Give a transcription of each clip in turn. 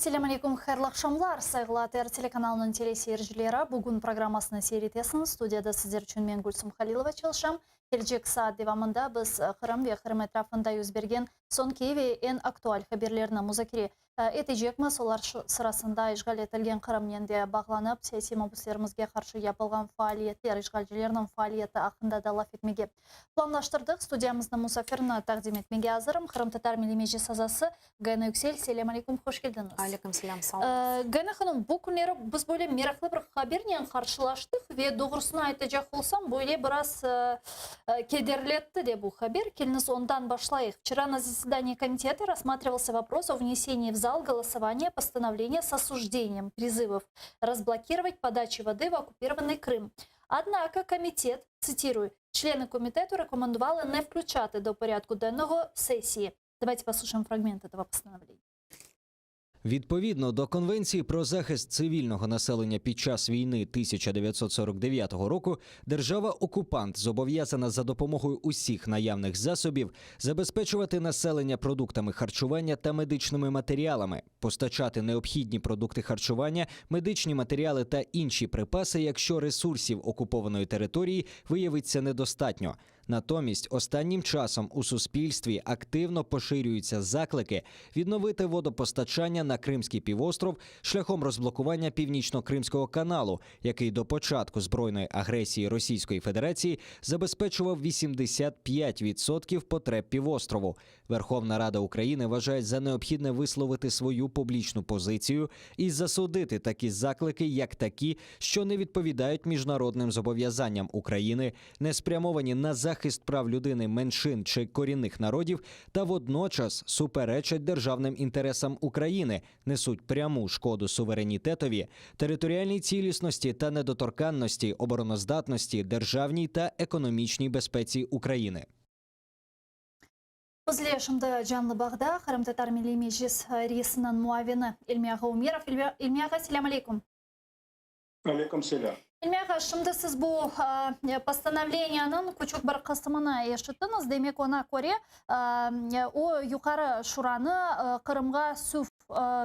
Selâm aleyküm, hayırlı aqşamlar, sayğılı ATR telekanalınıñ teleseyircileri. Bugün programmasını seyir etesiñiz. Studiyada sizler içün men, Gülsum Halilova, çalışam. Kelecek saat devamında biz Qırım ve Qırım etrafında yüz bergen soñki ve eñ aktual haberlerni muzakere etecekmiz. Olar sırasında işğal etilgen Qırımnen de bağlanıp, siyasiy mabüslerimizge qarşı yapılğan faaliyetler, işğalcilerniñ faaliyeti aqqında da laf etmege planlaştırdıq. Studiyamıznıñ musafirini taqdim etmege azırım, Qırımtatar Milliy Meclis azası Gayana Yüksel. Selâm aleyküm, hoş keldiñiz. Aleyküm selâm, sağ oluñız. Gayana hanım, bu künleri biz böyle meraqlı bir habernen qarşılaştıq ve doğrusını aytacaq olsam, böyle biraz kederletti de bu haber. Keliñiz, ondan başlayıq. Vçera na zasedaniyi komiteta rassmatrivalsâ vopros o vnesenii v zal голосования postanovleniya s osuždeniем prizıvov razblokirovat podaçu vody v okkupirovannyy Krım. Odnako, komitet, tsitiruyu, Члени комітету рекомендували не включати до порядку денного сесії. Давайте послушаем фрагмент этого постановления. Відповідно до Конвенції про захист цивільного населення під час війни 1949 року, держава-окупант зобов'язана за допомогою усіх наявних засобів забезпечувати населення продуктами харчування та медичними матеріалами, постачати необхідні продукти харчування, медичні матеріали та інші припаси, якщо ресурсів окупованої території виявиться недостатньо. Натомість останнім часом у суспільстві активно поширюються заклики відновити водопостачання на Кримський півостров шляхом розблокування Північно-Кримського каналу, який до початку збройної агресії Російської Федерації забезпечував 85% потреб півострову. Верховна Рада України вважає за необхідне висловити свою публічну позицію і засудити такі заклики, як такі, що не відповідають міжнародним зобов'язанням України, не спрямовані на захист прав людини, меншин чи корінних народів, та водночас суперечать державним інтересам України, несуть пряму шкоду суверенітетові, територіальній цілісності та недоторканності, обороноздатності, державній та економічній безпеці України. Bizle şimdi canlı bağda Qırımtatar Milliy Meclis reisiniñ muavini İlmi ağa Umerov. İlmi ağa, selâm aleyküm. Aleyküm selâm. İlmi ağa, şimdi siz bu postanovleniyanıñ küçük bir qısmını eşittiñiz. Demek, oña köre, o Yuqarı Şuranı Qırımğa suv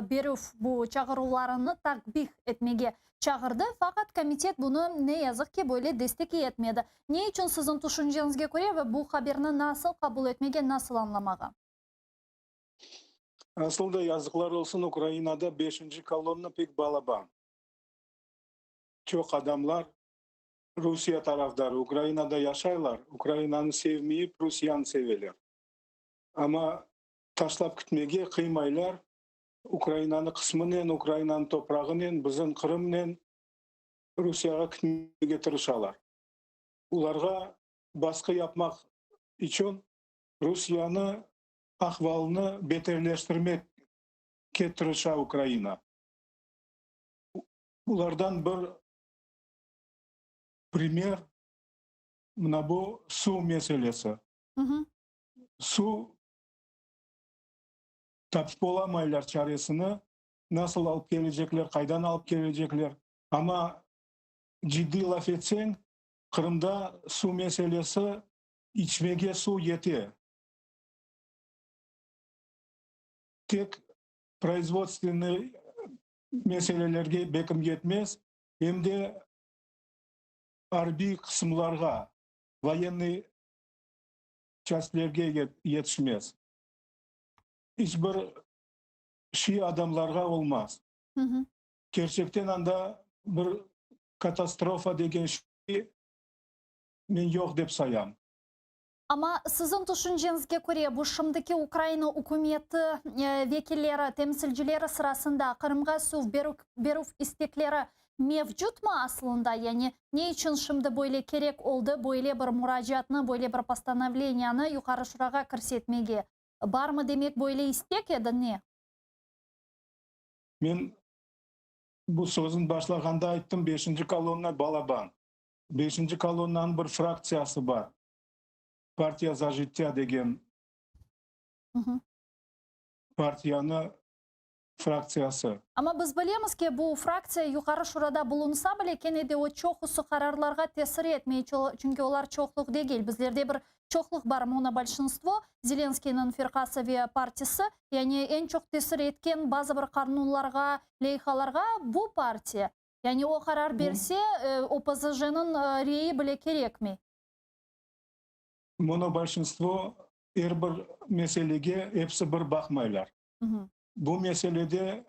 berüv bu çağıruvlarını takbih etmege çağırdı, faqat komitet bunı, ne yazıq ki, böyle destek etmedi. Ne içün siziñ tüşünceñizge köre ve bu haberni nasıl qabul etmege, nasıl añlamağa? Asıl da, yazıqlar olsun, Ukrainada beşinci kolonna pek balaban. Çoq adamlar Rusiye tarafdarı, Ukrainada yaşaylar, Ukrainanı sevmeyip, Rusiyanı seveler. Amma taşlap kitmege qıymaylar, Ukrainanı qısmınen, Ukrainanı toprağınen, bizim Qırımnen Rusiyağa kitmege tırışalar. Olarğa basqı yapmaq içün Rusiyanı ahvalını beterleştirmekke tırışa Ukraina. Bulardan bir primer, mına bu suv meselesi. Suv tapıp olamaylar çaresini, nasıl alıp kelecekler, qaydan alıp kelecekler. Amma ciddiy laf etseñ, Qırımda suv meselesi, içmege suv yete. Tek proizvodstvenniy meselelerge bekim yetmez, em de arbiy qısımlarğa, voyennıy çastlerge yetişmez. İç bir şiy adamlarğa olmaz. Kerçekten anda bir katastrofa degen şiy men yoq dep sayam. Amma siziñ tüşünceñizge köre, bu şimdiki Ukraina ükümeti vekilleri, temsilcileri sırasında Qırımğa suv berüv istekleri mevcutmı aslında? Yani ne içün şimdi böyle kerek oldı böyle bir muracaatnı, böyle bir postanovleniyanı Yuqarı Şurağa kirsetmege? Barmı demek böyle istek edi, ne? Men bu sözün başlağanda ayttım, beşinci kolonna balaban. Beşinci kolonnanıñ bir fraktsiyası bar. Partiya za jıttâ degen partiyanı fraktsiyası. Amma biz bilemiz ki, bu fraktsiya Yuqarı Şurada bulunsa bile, kene de o çoqusı qararlarğa tesir etmey, çünki olar çoqluq degil. Bizlerde bir. Çoqluq bar, monobolşinstvo, Zelenskıynıñ firqası ve partisi, yani eñ çoq tesir etken bazı bir qanunlarğa, leyhalarğa bu partiya. Yani o qarar berse, OPZJ-niñ reyi bile kerekmey. Monobolşinstvo er bir meselege episi bir baqmaylar. Bu meselede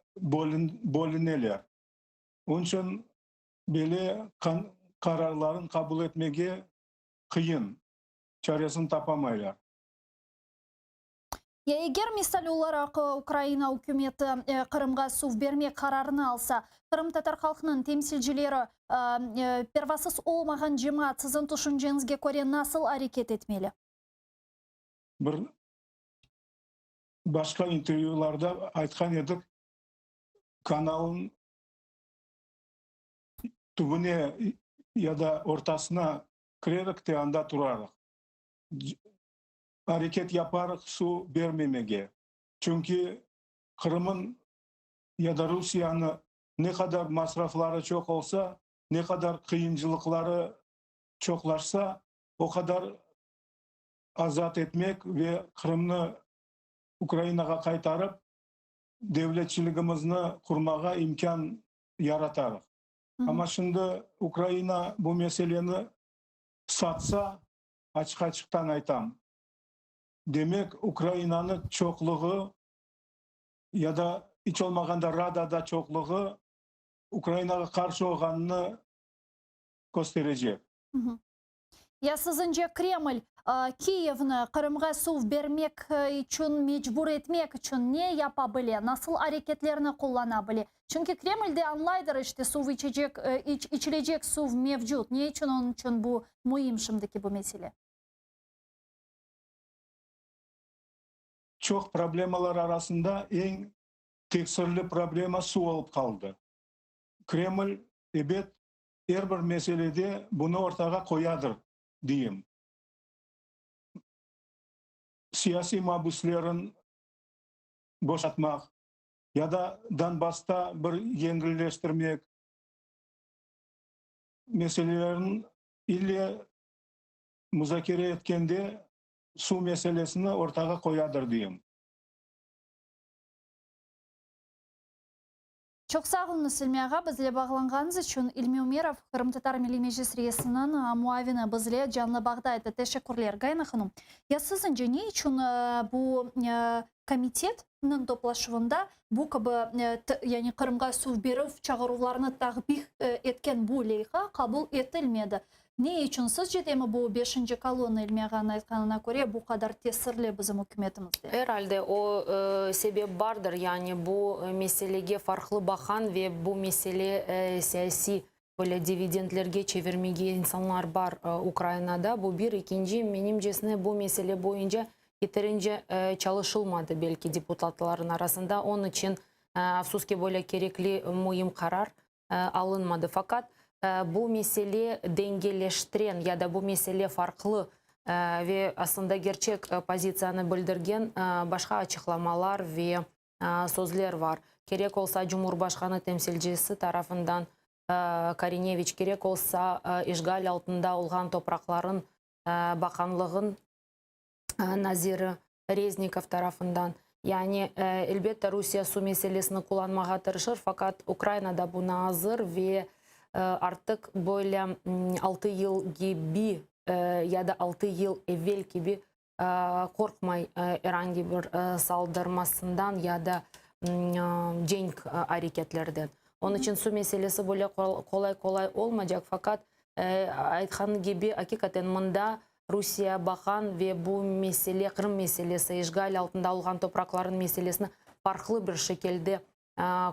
bölüneler. Onıñ içün böyle qararlarnı qabul etmege qıyın, çaresini tapamaylar. Ya eger, misal olaraq, Ukraina ükümeti Qırımğa suv bermek qararını alsa, qırımtatar halqınıñ temsilcileri, pervasız olmağan cemaat, siziñ tüşünceñizge köre, nasıl areket etmeli? Bir başqa intervyularda aytqan edik, kanalnıñ tübüne ya da ortasına kirerik te anda turarıq. Areket yaparıq suv bermemege. Çünki Qırımın ya da Rusiyanı ne qadar masrafları çoq olsa, ne qadar qıyıncılıqları çoqlaşsa, o qadar azat etmek ve Qırımnı Ukrainağa qaytarıp, devletçiligimizni qurmağa imkân yaratarıq. Amma şimdi Ukraina bu meseleni satsa, açıq-açıqtan aytam, demek, Ukrainanı çoqluğı ya da iç olmağanda Radada çoqluğı Ukrainağa qarşı olğanını kösterecek. Ya siziñce Kreml Kiyevni Qırımğa suv bermek içün mecbur etmek içün ne yapa bile, nasıl areketlerni qullana bile? Çünki Kreml de añlaydır, işte, suv içecek, içilecek suv mevcut. Ne içün onıñ içün bu müim şimdiki bu mesele? Çoq problemalar arasında eñ tesirli problema suv olıp qaldı. Kreml, ebet, er bir meselede bunı ortağa qoyadır, deyim. Siyasiy mabüslerin boşatmaq ya da Donbassta bir yengilleştirmek meselelerin ille muzakere etkende suv meselesini ortağa qoyadır, deyim. Çoq sağ oluñız, İlmi ağa, bizle bağlanğanıñız içün. İlmi Ümerov, Qırımtatar Milliy Meclis reisiniñ muavini, bizle canlı bağda edi. Teşekkürler. Gayana hanım, ya siziñce ne içün bu komitetniñ toplaşuvında bu kibi, yani Qırımğa suv berüv çağıruvlarını takbih etken bu leyha qabul etilmedi? Ne içün, sizce demi bu beşinci kolonna, İlmi ağanıñ aytqanına köre, bu qadar tesirli bizim ükümetimizde? Er alde o sebep bardır, yani bu meselege farqlı baqan ve bu mesele siyasiy böyle dividendlerge çevirmege insanlar bar Ukrainada, bu bir. İkinci, menimcesine, bu mesele boyunca yeterince çalışılmadı belki deputatların arasında, onıñ içün, afsus ki, böyle kerekli müim qarar alınmadı. Faqat bu mesele dengeleştiren ya da bu mesele farqlı ve aslında gerçek pozitsiyanı bildirgen başqa açıqlamalar ve sözler var. Kerek olsa Cumhurbaşqanı temsilcisi tarafından Korineviç, kerek olsa işğal altında olğan topraqların baqanlığın naziri Reznikov tarafından. Yani, elbette, Rusiye suv meselesini qullanmağa tırışır, faqat Ukraina da buna azır ve artıq böyle altı yıl kibi ya da altı yıl evel kibi qorqmay er angi bir saldırmasından ya da cenk areketlerden. Onıñ içün suv meselesi böyle qolay-qolay olmaycaq, faqat, aytqanı kibi, aqiqaten mında Rusiye baqan ve bu mesele, Qırım meselesi, işğal altında olğan topraqlarnıñ meselesini farqlı bir şekilde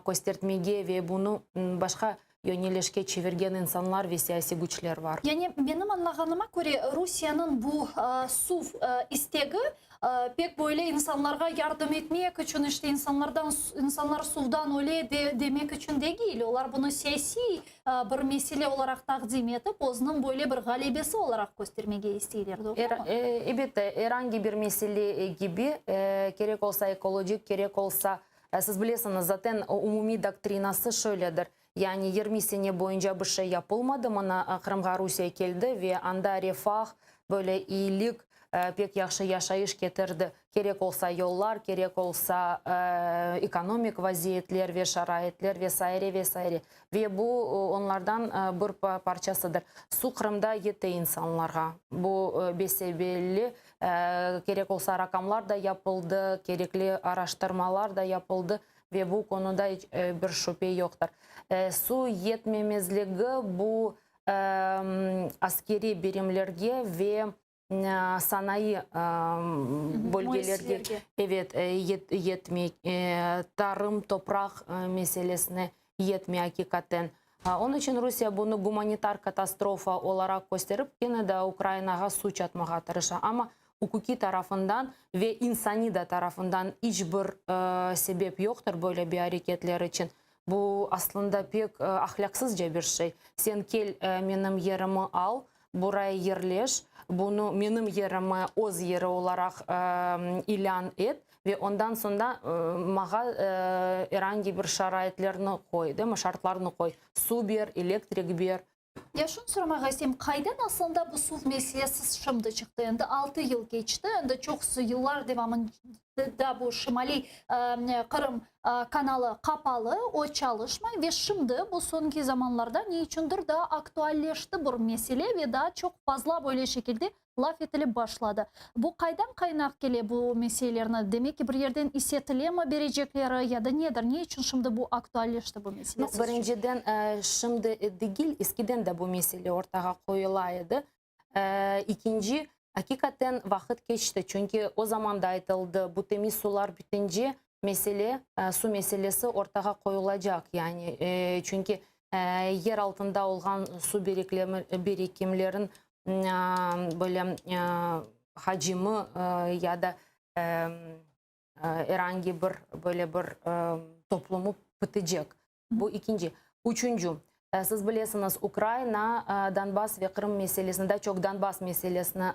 köstertmege ve bunı başqa yönelişke çevirgen insanlar ve siyasiy küçler bar. Yani, menim añlağanıma köre, Rusiyeniñ bu suv istegi pek böyle insanlarğa yardım etmek içün, işte, insanlardan, insanlar suvdan öle demek içün degil, olar bunı siyasiy bir mesele olaraq taqdim etip, özüniñ böyle bir ğalebesi olaraq köstermege isteyler, doğrumı? Elbette, er angi bir mesele kibi, kerek olsa ekologik, kerek olsa, siz bilesiñiz, zaten umumiy doktrinası şöyledir, yani 20 sene boyunca bir şey yapılmadı, mına Qırımğa Rusiye keldi ve anda refah, böyle iyilik. pek yahşı yaşayış ketirdi, kerek olsa yollar, kerek olsa ekonomik vaziyetler ve şaraitler ve saire, ve saire. Ve bu onlardan bir parçasıdır. Su Qırımda yete insanlarğa. Bu bese-belli. Kerek olsa raqamlar da yapıldı, kerekli araştırmalar da yapıldı ve bu konuda iç bir şübe yoqtır. Su yetmemezligi bu askeriy birimlerge ve sanayı bölgelerge, evet, yetmey, tarım, topraq meselesine yetmey aqiqaten. Onıñ içün Rusiye bunı gumanitar katastrofa olaraq kösterip, kene de Ukrainağa suç atmağa tırışa. Amma uquqiy tarafından ve insaniy da tarafından iç bir sebep yoqtır böyle bir areketler içün. Bu aslında pek ahlâqsızca bir şey. Sen kel, menim yerimi al, buraya yerleş, bunı menim yerimi öz yeri olaraq ilân et ve ondan soñra maña er angi bir şaraitlerni qoy, değil mi, şartlarnı qoy, suv ber, elektrik ber. Ya şunı soramağa isteyim, qaydan aslında bu suv meselesi şimdi çıqtı? Endi 6 yıl keçti, endi çoqusı yıllar devamında bu Şimaliy Qırım kanalı qapalı, o çalışmay ve şimdi bu soñki zamanlarda ne içündir daa aktualleşti bu mesele ve daa çoq fazla böyle şekilde laf etilip başladı. Bu qaydan qaynaq kele bu meselelerni? Demek ki, bir yerden isetilemi berecekleri ya da nedir? Ne içün şimdi bu aktualleşti bu mesele? Nu, birinciden, şimdi degil, eskiden de bu mesele ortağa qoyula edi. Ekinci, aqiqaten vaqıt keçti, çünki o zaman da aytıldı, bu temiz sular bitince mesele, suv meselesi ortağa qoyulacaq, yani, çünki yer altında olğan suv birikimlerin böyle hacimi ya da er angi bir böyle bir toplumu bitecek. Bu ekinci. Üçünci, siz bilesiñiz, Ukraina Donbass ve Qırım meselesini, daa çoq Donbass meselesini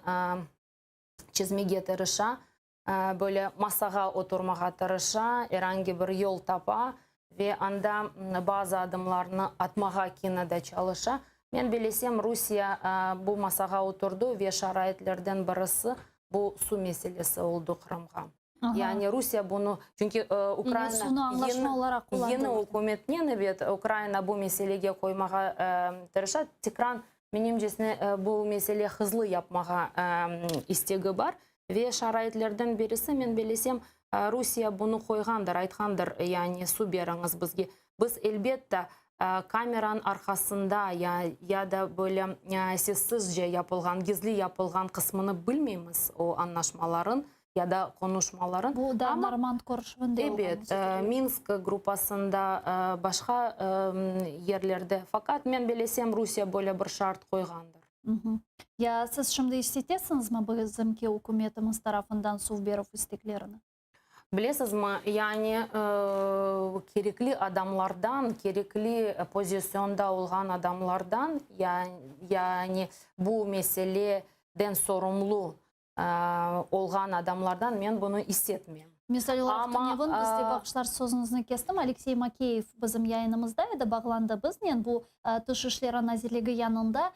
çezmege tırışa, böyle masağa oturmağa tırışa, er angi bir yol tapa ve anda bazı adımlarnı atmağa kene de çalışa. Men bilesem, Rusiye bu masağa oturdı ve şaraitlerden birisi bu suv meselesi oldı Qırımğa. Yani Rusiye bunı, çünki Ukraina suvnı añlaşma olaraq qullandı. Yeni ükümetnen, ebet, Ukraina bu meselege qoymağa tırışa. Tekrar, menimcesine, bu mesele hızlı yapmağa istegi bar. Ve şaraitlerden birisi, men bilesem, Rusiye bunı qoyğandır, aytqandır, yani suv beriñiz bizge. Biz, elbette, kameranıñ arqasında ya da böyle sessizce yapılğan, gizli yapılğan qısmını bilmeymiz o añlaşmaların ya da qonuşmaların. Bu da Normand körüşüvinde olğan. Ebet, Minsk gruppasında, başqa yerlerde. Faqat men bilesem, Rusiye böyle bir şart qoyğandır. Ya siz şimdi istetesiñizmi bizimki ükümetimiz tarafından suv berüv isteklerini? Bilesizmi, yani kerekli adamlardan, kerekli pozisyonda olğan adamlardan, yani bu meseleden sorumlu olğan adamlardan men bunı istetmeyim. Misal olaraq, tünevin bizde, bağışlar, sözüñizni kestim, Aleksey Makeyev bizim yayınımızda edi, bağlandı biznen, bu Tış işleri nazirligi yanında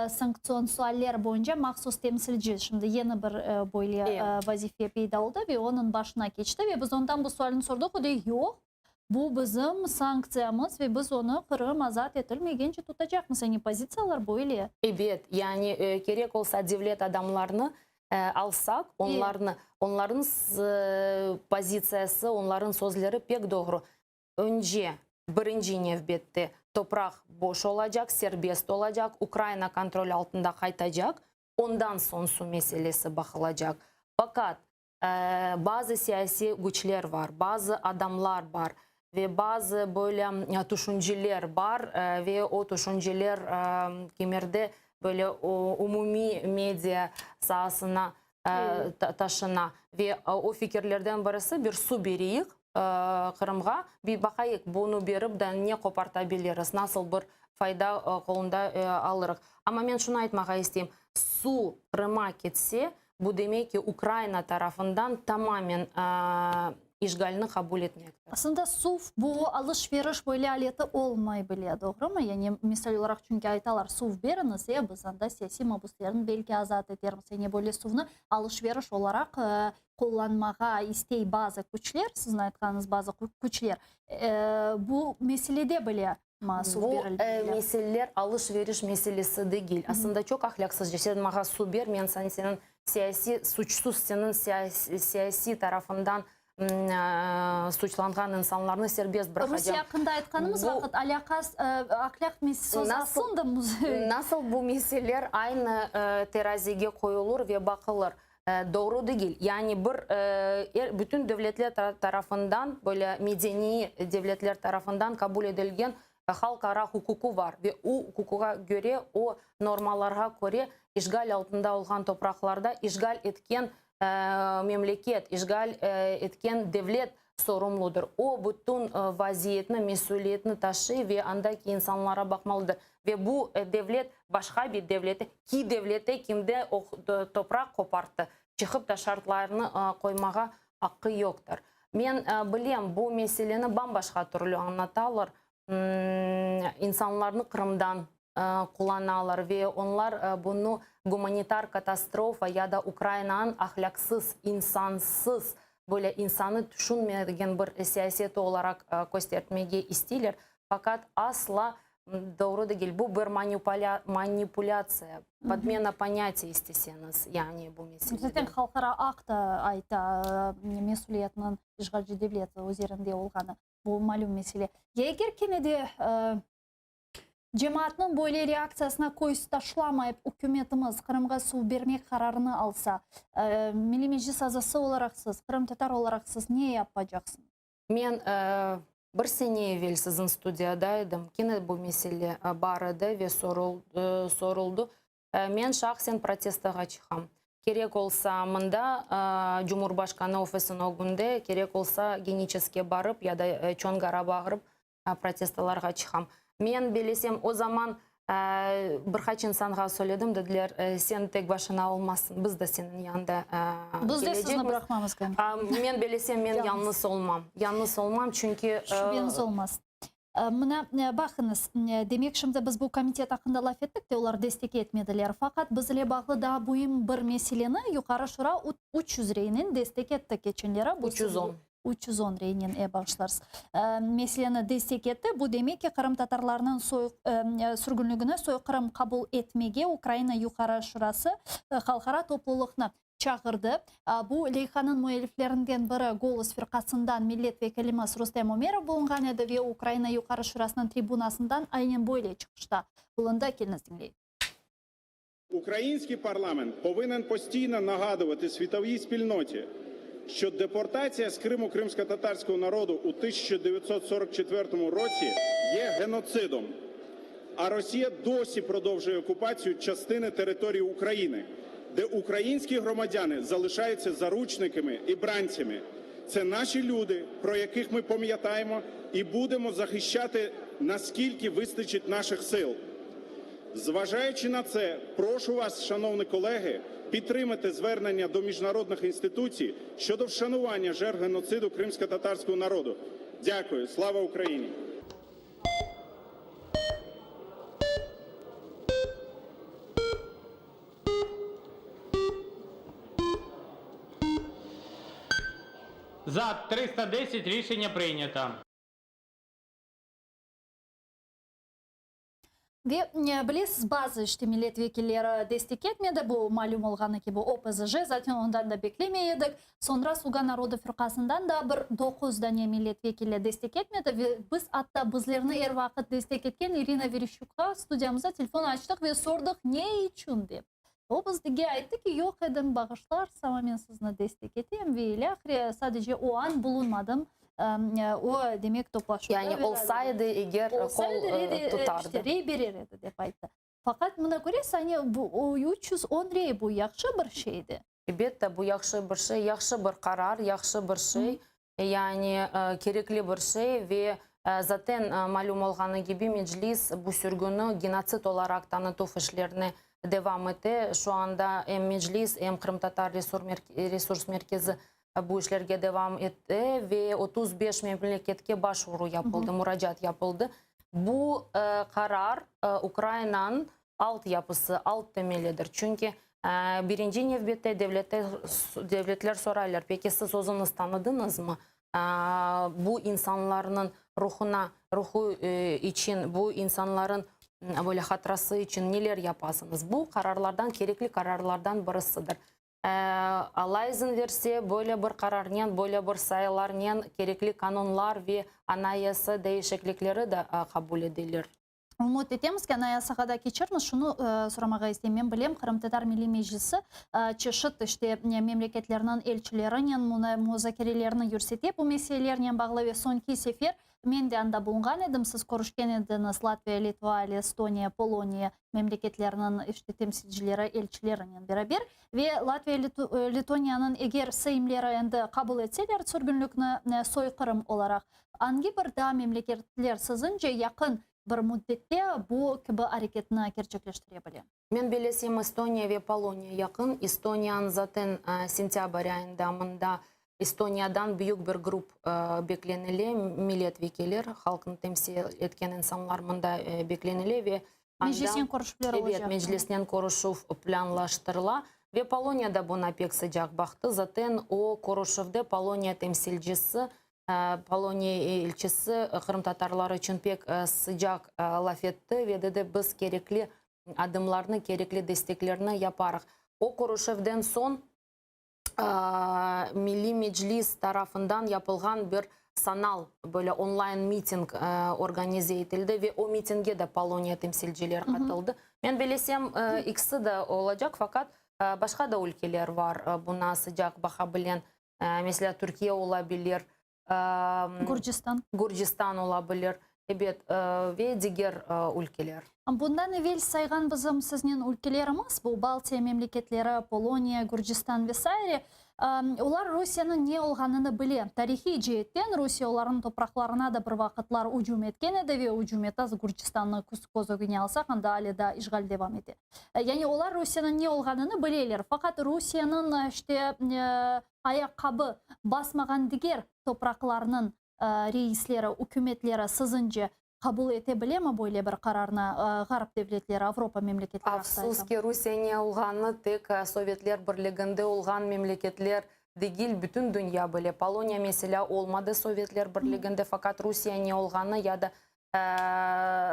sanktsion sualler boyunca mahsus temsilci, şimdi yeni bir böyle vazife peyda oldı ve onıñ başına keçti ve biz ondan bu sualni sordıq, o dey, yoq, bu bizim sanktsiyamız ve biz onı Qırım azat etilmegence tutacaqmız, yani pozitsiyalar böyle. Ebet, yani kerek olsa devlet adamlarını alsaq, onlarnı, onların pozitsiyası, onların sözleri pek doğru. Önce, birinci nevbette topraq boş olacaq, serbest olacaq, Ukraina kontrol altında qaytacaq, ondan soñ suv meselesi baqılacaq. Faqat bazı siyasiy küçler bar, bazı adamlar bar ve bazı böyle tüşünceler bar ve o tüşünceler kimerde böyle umumiy media saasına taşına. Ve o fikirlerden birisi bir suv bereyik Qırımğa, bir baqayıq, bunı berip da ne qoparta biliriz, nasıl bir fayda qolunda alırıq. Amma men şunı aytmağa isteyim, suv Qırıma ketse, bu demek ki, Ukraina tarafından tamamen. İşğalni qabul etmektir. Aslında suv bu alış-veriş böyle aleti olmay bile, doğrumı? Yani misal olaraq, çünki aytalar, suv beriñiz, e, biz anda siyasiy mabuslerni belki azat etermiz. Yani böyle suvnı alış-veriş olaraq qullanmağa istey bazı küçler, siziñ aytqanıñız bazı küçler. Bu meselede bile suv Bu berilmeli. meseleler alış-veriş meselesi degil. Aslında çoq ahlâqsızca, sen maña suv ber, men saña seniñ siyasiy, suçsuz seniñ siyasiy tarafından suçlanğan insanlarnı serbest bıraqacam. Rusiye aqqında aytqanımız vaqıt alâqa, ahlâq meselesi aslında. Nasıl bu meseleler aynı terazige qoyulır ve baqılır? Doğru degil. Yani bir er bütün devletler tarafından, böyle medeniy devletler tarafından qabul etilgen halqara huquqı bar ve o huquqa köre, o normalarğa köre işğal altında olğan topraqlarda işğal etken memleket, işğal etken devlet sorumludır. O bütün vaziyetni, mesüliyetni taşıy ve andaki insanlara baqmalıdır. Ve bu devlet başqa bir devlete, ki devlete kimde topraq qoparttı, çıqıp da şartlarnı qoymağa aqqı yoqtır. Men bilem, bu meseleni bam-başqa türlü añlatalar, insanlarnı Qırımdan qullanalar ve onlar bunı gumanitar katastrofa ya da Ukrainanıñ ahlâqsız, insansız, böyle insanı tüşünmegen bir siyaseti olaraq köstertmege isteyler. Faqat asla doğru degil. Bu bir manipulâtsiya, podmena ponâtiy isteseñiz, yani bu meselede. Zaten halqara aq da ayta, mesüliyetniñ işğalci devlet üzerinde olğanı. Bu malüm mesele. Ya eger kene de cemaatnıñ böyle reaktsiyasına köz taşlamayıp, ükümetimiz Qırımğa suv bermek qararını alsa, Milliy Meclis azası olaraq siz, qırımtatar olaraq siz ne yapacaqsıñız? Men bir sene evel siziñ studiyada edim, kene bu mesele bar edi ve soruldı. Men şahsen protestoğa çıqam. Kerek olsa, mında, Cumhurbaşqanı ofisiniñ ögünde, kerek olsa, Geniçeskke barıp ya da Çongara bağırıp protestolarğa çıqam. Men bilesem, o zaman bir qaç insanğa söyledim, dediler, sen tek başına olmazsıñ, biz de seniñ yanında Biz de sizni bıraqmamız. Men bilesem, men yañlız olmam. Yañlız olmam, çünki... Şübeñiz olmasın. Mına, baqıñız, demek, şimdi biz bu komitet aqqında laf ettik de, olar destek etmediler. Faqat biz ile bağlı daa müim bir meseleni Yuqarı Şura 300 reynen destek etti keçenleri. 310. 310 reynen, e, bağışlarsız, meseleni destek etti. Bu demek ki, qırımtatarlarnıñ soy sürgünligini soyqırım qabul etmege Ukraina Yuqarı Şurası halqara toplulıqnı çağırdı. Bu leyhanıñ müelliflerinden biri Golos firqasından millet vekilimiz Rustem Umerov bulunğan edi ve Ukraina Yuqarı Şurasınıñ tribunasından aynen böyle çıqışta bulundı. Keliñiz diñleyik. Ukrainskiy parlament povınen postiyno nağaduvati svitoviy spilnoti, şço deportatsiya z Krımu krımskotatarskogo narodu u 1944 rotsi ye genotsidom, a Rosiya dosi prodovžuye okupatsiyu çastıni teritoriyi Ukrainı, de ukrainski ğromadâni zalışayutsâ zaruçnıkami i brantsâmi. Tse naşi lüdi, pro yakih mi pam'yatayemo i budemo zahişçati naskilki vıstaçit naşih sil. Zvажаючи на це, прошу вас, шановні колеги, підтримати звернення до міжнародних інституцій щодо вшанування жертв геноциду кримськотатарського народу. Дякую. Слава Україні! За 310 рішення прийнято. Ve, bilesiz, bazı işte millet vekilleri destek etmedi, bu malüm olğanı kibi, OPZJ, zaten ondan da beklemey edik. Soñra Sluga narodu firqasından da bir doquz dane millet vekili destek etmedi ve biz atta bizlerni er vaqıt destek etken İrina Vereşçukqa studiyamıza telefon açtıq ve sordıq, ne içün dep. O bizge ayttı ki, yoq edim, bağışlarsız, amma men sizni destek etem ve ilâhre, sadece o an bulunmadım, o, demek, toplaşuvda. Yani olsaydı eger, qol tutardı. İşte, rey berer edi, dep ayttı. Faqat mına köresiz, ani, bu 310 rey, bu yahşı bir şeydi. Elbette, bu yahşı bir şey, yahşı bir qarar, yahşı bir şey, yani kerekli bir şey ve zaten malüm olğanı kibi Meclis bu sürgüni genotsid olaraq tanıtuv işlerini devam ete. Şu anda em Meclis, em Qırımtatar Resurs Merkezi. bu işlerge devam ete ve 35 memleketke başvuru yapıldı, muracaat yapıldı. Bu qarar Ukrainanıñ alt yapısı, alt temelidir. Çünki birinci nevbette devletler soraylar, peki siz özüñiz tanıdıñızmı bu insanlarnıñ ruhuna, ruhu içün, bu insanların böyle hatırası içün neler yapasıñız? Bu qararlardan, kerekli qararlardan birisidir. Alla izin verse, böyle bir qararnen, böyle bir sayılarnen kerekli qanunlar ve anayasa değişiklikleri de qabul edilir. Ümüt etemiz ki, Anayasağa da keçermiz. Şunı soramağa isteyim, men bilem, Qırımtatar Milliy Meclisi çeşit, işte, memleketlerniñ elçilerinen muzakerelerni yürsete bu meselelernen bağlı ve soñki sefer men de anda bulunğan edim, siz körüşken ediñiz Latviya, Litva, Estoniya, Poloniya memleketleriniñ, işte, temsilcileri, elçilerinen beraber. Ve Latviya, Letoniyanıñ eger Seymleri endi qabul etseler sürgünlikni soyqırım olaraq, Angi bir daa memleketler siziñce yaqın bir müddette bu kibi areketni kerçekleştire bile? Men bellesem, Estoniya ve Poloniya yaqın. Estoniyanıñ zaten sentâbr ayında mında Estoniyadan büyük bir grup beklenile, millet vekiller, halqnı temsil etken insanlar mında beklenile ve anda Meclisnen körüşüvler olacaq. Ebet, Meclisnen körüşüv plânlaştırıla. Ve Poloniya da buna pek sıcaq baqtı. Zaten o körüşüvde Poloniya temsilcisi Poloniya elçisi qırımtatarlar içün pek sıcaq laf etti ve dedi, biz kerekli adımlarnı, kerekli desteklerni yaparıq. O körüşüvden soñ Milliy Meclis tarafından yapılğan bir sanal, böyle online miting organize etildi ve o mitingge de Poloniya temsilcileri qatıldı. Men bilesem, ikisi de olacaq, faqat başqa da ülkeler bar buna sıcaq baqa bilen. Meselâ, Türkiye ola bilir, Gürcistan. Gürcistan ola bilir, ebet, ve diger ülkeler. Bundan evel sayğan bizim siznen ülkelerimiz, bu Baltiya memleketleri, Poloniya, Gürcistan ve saire, olar Rusiyeniñ ne olğanını bile. Tarihiy ceetten Rusiye olarnıñ topraqlarına da bir vaqıtlar ücüm etken edi ve ücüm etti, Gürcistannı köz ögüne alsaq, anda ale daa işğal devam ete. Yani olar Rusiyeniñ ne olğanını bileler, faqat Rusiyeniñ işte ayaqqabı basmağan diger topraqlarnıñ reisleri, ükümetleri siziñce qabul ete bilemi böyle bir qararnı, Ğarp devletleri, Avropa memleketleri aqta aytam? Afsus ki, Rusiye ne olğanını tek Sovetler Birliginde olğan memleketler degil, bütün dünya bile. Poloniya, meselâ, olmadı Sovetler Birliginde, faqat Rusiye ne olğanı ya da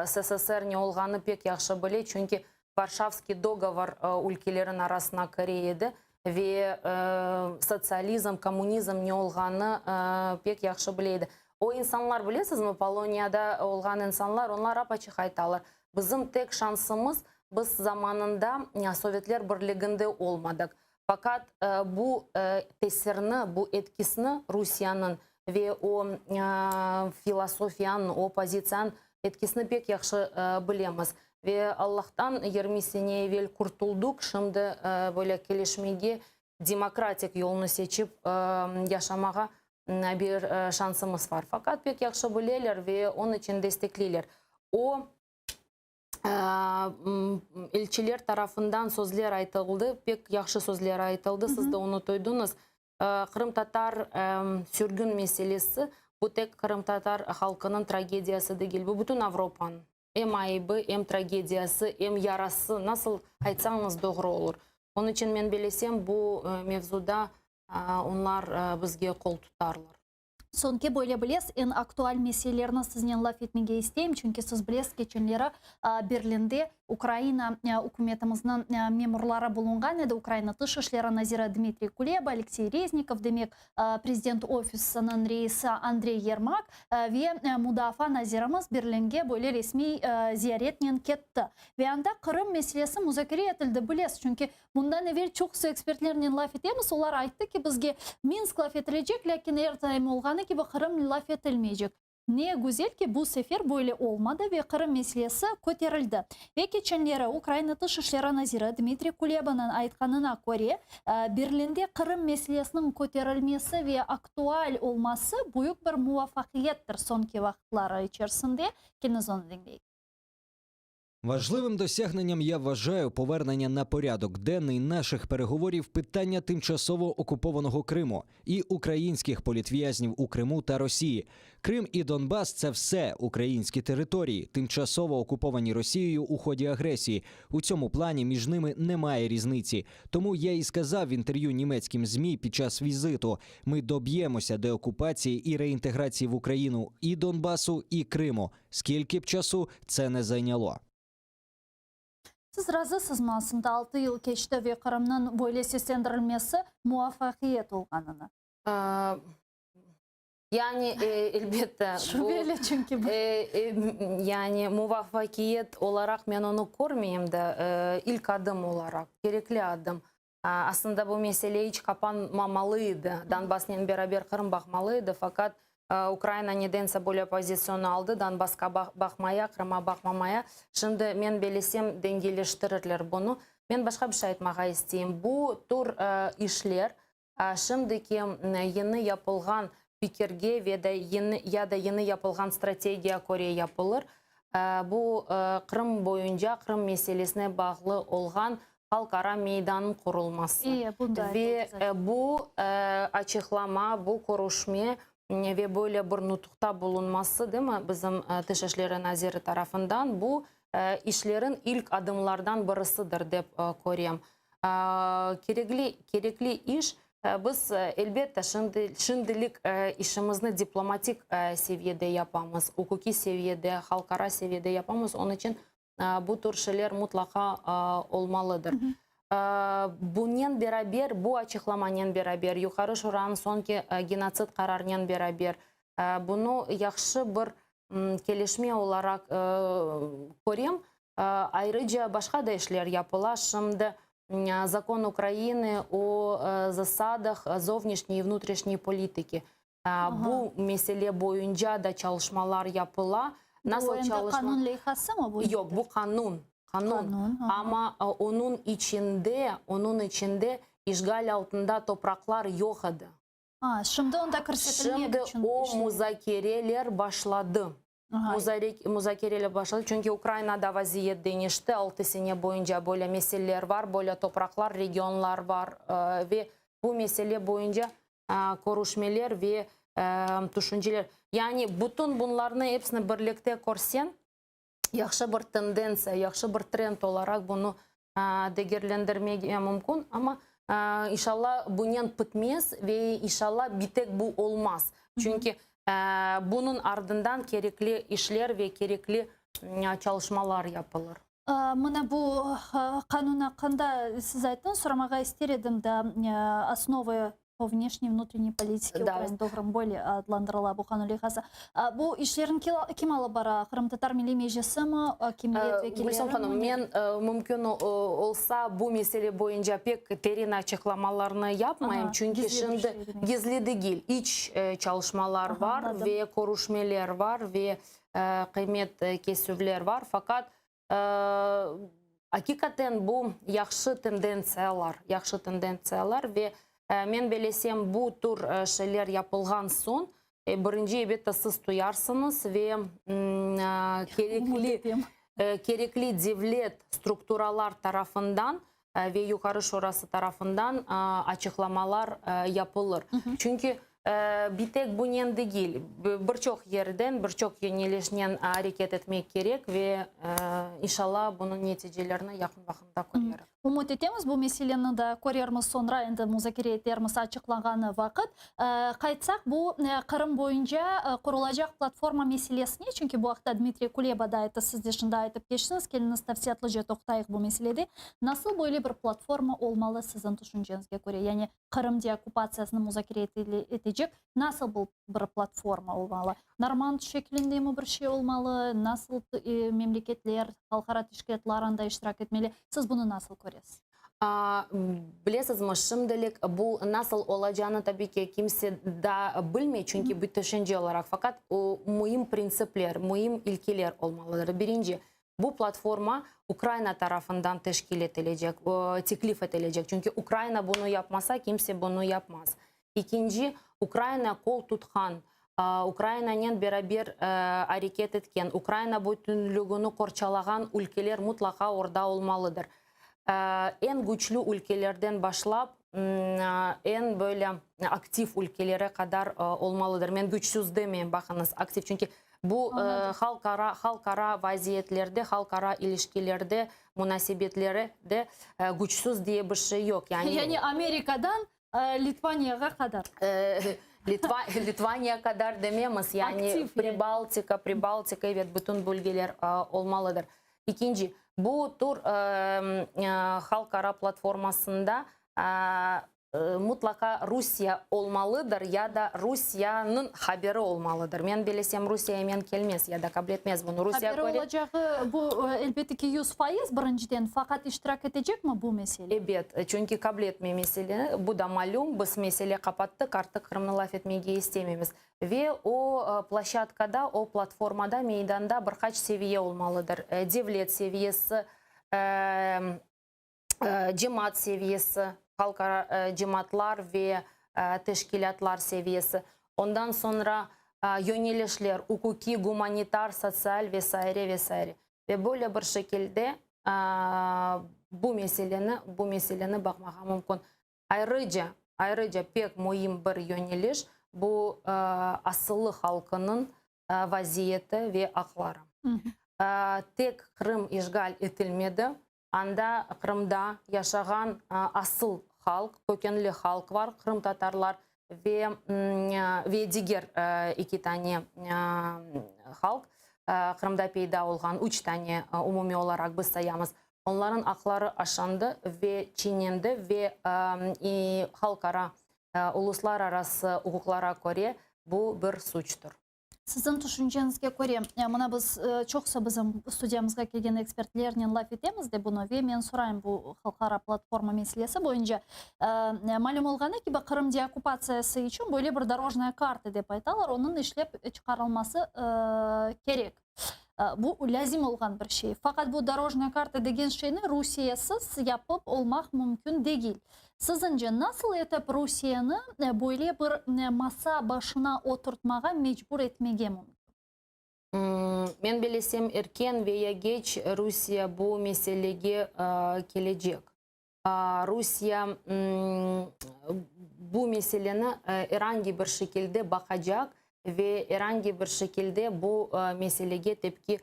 SSSR ne olğanı pek yahşı bile, çünki Varşavskiy dogovor ülkelerin arasına kire edi ve sotsializm, kommunizm ne olğanı pek yahşı bile edi. O insanlar, bilesizmi, Poloniyada olğan insanlar, onlar ap-açıq aytalar, bizim tek şansımız, biz zamanında Sovetler Birliginde olmadıq. Faqat bu tesirni, bu etkisini Rusiyeniñ ve o filosofiyanıñ, o pozitsiyanıñ etkisini pek yahşı bilemiz. Ve Allahtan 20 sene evel qurtuldıq, şimdi böyle kelişmege, demokratik yolnı seçip yaşamağa bir şansımız var. Faqat pek yahşı bileler ve onıñ içün destekleyler. O elçiler tarafından sözler aytıldı, pek yahşı sözler aytıldı, siz de onı duydıñız. Qırımtatar sürgün meselesi, bu tek qırımtatar halqınıñ tragediyası degil, bu bütün Avropanıñ em ayıbı, em tragediyası, em yarası, nasıl aytsañız doğru olur. Onıñ içün men bilesem, bu mevzuda onlar bizge qol tutarlar. Soñki böyle bilesiz, eñ aktual meselelerni siznen laf etmege isteyim, çünki siz bilesiz, keçenleri Berlinde Ukraina ükümetimizniñ memurları bulunğan edi, Ukraina Tış işleri naziri Dmitriy Kuleba, Aleksey Reznikov, demek, Prezident ofisiniñ reisi Andrey Yermak ve mudafaa nazirimiz Berlinge böyle resmiy ziyaretnen ketti. Ve anda Qırım meselesi muzakere etildi, bilesiz, çünki Bundan evel çoqusı ekspertlernen laf etemiz, olar ayttı ki, bizge Minsk laf etilecek, lâkin er daim olğanı kibi Qırım laf etilmeycek. Ne güzel ki, bu sefer böyle olmadı ve Qırım meselesi köterildi. Ve keçenleri Ukraina Tış işleri naziri Dmitriy Kulebanıñ aytqanına köre, Berlinde Qırım meselesiniñ köterilmesi ve aktual olması büyük bir muvafaqiyettir soñki vaqıtları içerisinde. Keniz onı diñleyik. Важливим досягненням я вважаю повернення на порядок денний наших переговорів питання тимчасово окупованого Криму і українських політв'язнів у Криму та Росії. Крим і Донбас це все українські території, тимчасово окуповані Росією у ході агресії. У цьому плані між ними немає різниці. Тому я і сказав в інтерв'ю німецьким змі під час візиту: ми доб'ємося деокупації і реінтеграції в Україну і Донбасу, і Криму. Скільки б часу це не зайняло. Siz razısızmı aslında 6 yıl keçti ve Qırımnıñ böyle seslendirilmesi muvafaqiyet olğanına? Ee, Yani e, elbette bu Şübeli çünki bu. e, e, yani muvafaqiyet olaraq men onı körmeyim de e, ilk adım olaraq, kerekli adım. Aslında bu mesele iç qapanmamalı edi. Donbassnen beraber Qırım baqmalı edi, faqat e, Ukraina nedense böyle pozitsiyonı aldı, Donbassqa baqmaya, Qırımğa baqmamaya. Şimdi men bellesem dengeleştirirler bunı. Men başqa bir şey aytmağa isteyim. Bu tür e, işler e, şimdiki yeni yapılğan fikirge ve de yeni ya da yeni yapılğan strategiya köre yapılır. Bu Qırım boyunca Qırım meselesine bağlı olğan halqara meydanıñ qurulması. Bunda Ve bu açıqlama, bu körüşme ve böyle bir nutuqta bulunması, değil mi, bizim Tış işleri naziri tarafından bu işlerin ilk adımlardan birisidir dep körem. Kerekli, kerekli iş. Biz elbette şimdi, şimdilik işimizni diplomatik seviyede yapamız, uquqiy seviyede, halqara seviyede yapamız. Onıñ içün bu tür şeyler mutlaqa olmalıdır. Bunen beraber, bu açıqlamanen beraber, Yuqarı Şuranıñ soñki genotsid qararınen beraber, bunı yahşı bir kelişme olaraq körem. Ayrıca başqa da işler yapıla. Şimdi Закон Украины о засадах зовнішньої і внутрішньої politiки. Bu mesele boyunca da çalışmalar yapıla. Nasıl Bu endi çalışma? qanun leyhası mı bu? Yoq, bu qanun. Qanun. Qanun. aha. Amma onıñ içinde, onıñ içinde işğal altında topraqlar yoq edi. A, şimdi onda kirsetilmek Şimdi içün o işler. muzakereler başladı. Aha. Muzakereler başladı. Çünki Ukrainada vaziyet deñişti. 6 sene boyunca böyle meseleler bar, böyle topraqlar, regionlar bar ve bu mesele boyunca körüşmeler ve tüşünceler. Yani bütün bunlarnı episini birlikte körseñ, yahşı bir tendentsiya, yahşı bir trend olaraq bunı degerlendirmege mümkün. Amma inşallah bunen bitmez ve inşallah bir tek bu olmaz. Çünki bunıñ ardından kerekli işler ve kerekli çalışmalar yapılır. Mına bu qanun aqqında siz ayttıñız, soramağa ister edim da, основы по внешней и внутренней политике Да. Украины doğru böyle adlandırıla bu qanun leyhası. Bu işlerni kim alıp bara? Qırımtatar Milliy Meclisi mi, akimiyet vekilleri Gülsüm hanım, mi? men mümkün olsa bu mesele boyunca pek terin açıqlamalarnı yapmayım, Aha, çünki gizli bir şimdi şey demek. gizli degil, iç çalışmalar Aha, bar anladım. ve körüşmeler bar ve qıymet kesüvler bar. Faqat aqiqaten bu yahşı tendentsiyalar, yahşı tendentsiyalar ve men bellesem bu tür şeyler yapılğan soñ birinci elbette siz duyarsıñız ve Ümüt kerekli etem. kerekli devlet strukturalar tarafından ve Yuqarı Şurası tarafından açıqlamalar yapılır. Çünki bir tek bunen degil, bir çoq yerden, bir çoq yönelişnen areket etmek kerek ve inşallah bunıñ neticelerini yaqın vaqıtta köreriz. Ümüt etemiz, bu meseleni de körermiz soñra, endi muzakere etermiz açıqlanğanı vaqıt. Qaytsaq bu Qırım boyunca qurulacaq platforma meselesine, çünki bu aqta Dmitriy Kuleba da ayttı, siz de şimdi aytıp keçtiñiz, keliñiz tafsilâtlıca toqtayıq bu meselede. Nasıl böyle bir platforma olmalı siziñ tüşünceñizge köre? Yani Qırım deokkupatsiyasını muzakere etecek nasıl bu bir platforma olmalı? Normand şeklinde mi bir şey olmalı? Nasıl memleketler, halqara teşkilâtlar anda iştirak etmeli? Siz bunı nasıl köresiz? Bilesizmi, şimdilik bu nasıl olacağını tabii ki kimse da bilmey, çünki bir tüşünce olaraq. Faqat o müim printsipler, müim ilkeler olmalıdır. Birinci, bu platforma Ukraina tarafından teşkil etilecek, teklif etilecek. Çünki Ukraina bunı yapmasa, kimse bunı yapmaz. Ekinci, Ukraina qol tutqan. Ukrainanen beraber areket etken, Ukraina bütünlügini qorçalağan ülkeler mutlaqa orda olmalıdır. Eñ küçlü ülkelerden başlap, eñ böyle aktiv ülkelere qadar olmalıdır. Men küçsüz demeyim, baqıñız, aktiv, çünki bu halqara, halqara vaziyetlerde, halqara ilişkilerde, munasebetlerde küçsüz diye bir şey yoq. Yani, yani Amerikadan Litvaniyağa qadar. Litva, Litvaniya qadar dememiz, yani Aktiv, Pribaltika, Pribaltika, evet, bütün bölgeler olmalıdır. İkinci, bu tür halqara platformasında mutlaqa Rusiye olmalıdır ya da Rusiyeniñ haberi olmalıdır. Men bilesem, Rusiye emen kelmez ya da qabul etmez bunı. Rusiye Haberi köre olacağı bu, elbette ki, 100%, birinciden, faqat iştirak etecekmi bu mesele? Ebet, çünki qabul etme mesele, bu da malüm, biz mesele qapattıq, artıq Qırımnı laf etmege istemeymiz. Ve o ploşçadkada, o platformada, meydanda bir qaç seviye olmalıdır. Devlet seviyesi, cemaat seviyesi, halqara cemaatlar ve teşkilâtlar seviyesi, ondan soñra yönelişler, uquqiy, gumanitar, sotsial ve saire, ve saire. Ve böyle bir şekilde bu meseleni, bu meseleni baqmağa mümkün. Ayrıca, ayrıca pek müim bir yöneliş, bu asıllı halqınıñ vaziyeti ve aqları. Tek Qırım işğal etilmedi, anda Qırımda yaşağan asıl halq, kökenli halq bar, qırımtatarlar ve ve diger eki tane halq, Qırımda peyda olğan üç tane umumiy olaraq biz sayamız. Onların aqları aşandı ve çiğnendi ve halqara, uluslararası uquqlara köre bu bir suçtır. Siziñ tüşünceñizge köre, mına biz çoqusı bizim studiyamızğa kelgen ekspertlernen laf etemiz de bunı ve men sorayım bu halqara platforma meselesi boyunca. Malüm olğanı kibi, Qırım deokkupatsiyası içün böyle bir dorojnaya karta dep aytalar, onıñ işlep çıqarılması kerek. Bu lâzim olğan bir şey. Faqat bu dorojnaya karta degen şeyni Rusiyesiz yapıp olmaq mümkün degil. Siziñce, nasıl etip Rusiyeni böyle bir masa başına oturtmağa mecbur etmege mümkün? Men bilesem, erken ve ya geç Rusiye bu meselege kelecek. Rusiye bu meseleni er angi bir şekilde baqacaq ve er angi bir şekilde bu meselege tepki